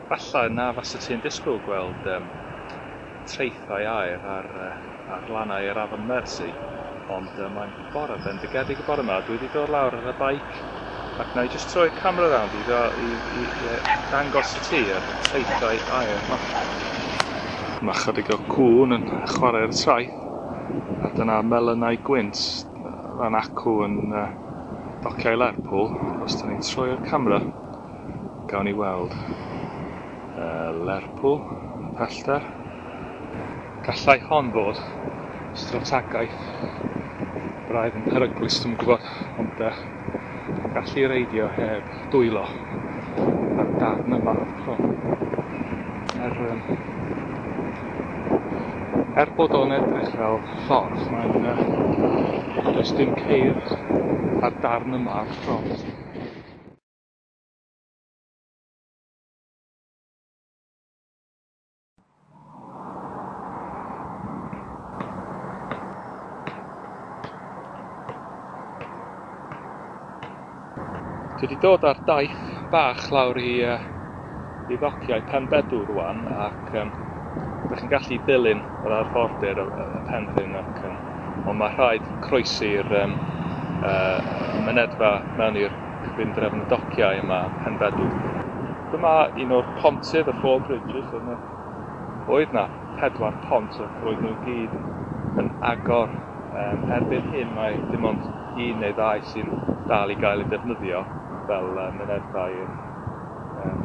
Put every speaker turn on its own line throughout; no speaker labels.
Falla na fasa ti'n disgwyl gweld traethau aer ar lannau yr afon Mersi, ond mae'n bore bendigedig y bore yma. Dwi wedi dod lawr ar y beic ac na i jyst troi'r camera rownd i dangos i ti yr traethau aer yma. Mae chydig o cŵn yn chwarae'r traeth, a dyna melynau gwynt fan acw yn dociau Lerpwl. Os da ni'n troi'r camera, gawn ni weld Lerpwl yn y pellter. Gallai hon fod strategaeth braidd yn peryglus, dwi'm yn gwybod, ond gallu reidio heb dwylo ar darn yma o'r prom. Er bod o'n edrych fel ffordd, does dim ceir ar darn yma o'r prom. Dwi wedi dod ar daith bach lawr i ddociau Penbedw rwan, ac ydych chi'n gallu dilyn yr arfordir y penrhyn, ac ond mae rhaid croesi'r mynedfa mewn i'r cyfundrefn y dociau yma Penbedw. Dyma un o'r pontydd, y Four Bridges, oedd na 4 pont ac roedd nhw gyd yn agor. Erbyn hyn mae dim ond un neu ddau sy'n dal i gael ei defnyddio fel mynedfa i'r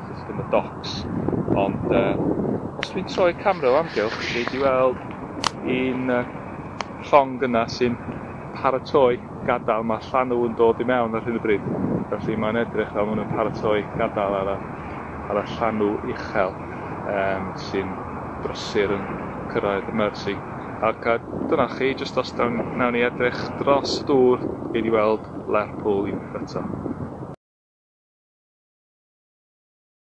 system y docks, ond os dwi'n troi camera o amgylch, gei di weld un llong yna sy'n paratoi gadael. Mae llanw yn dod i mewn ar hyn o bryd, felly mae'n edrych fel maen nhw'n paratoi gadael ar y llanw uchel sy'n brysur yn cyrraedd y Mersi. Ac dyna chi, jyst os nawn ni edrych dros y dŵr, gei di weld Lerpwl unwaith eto.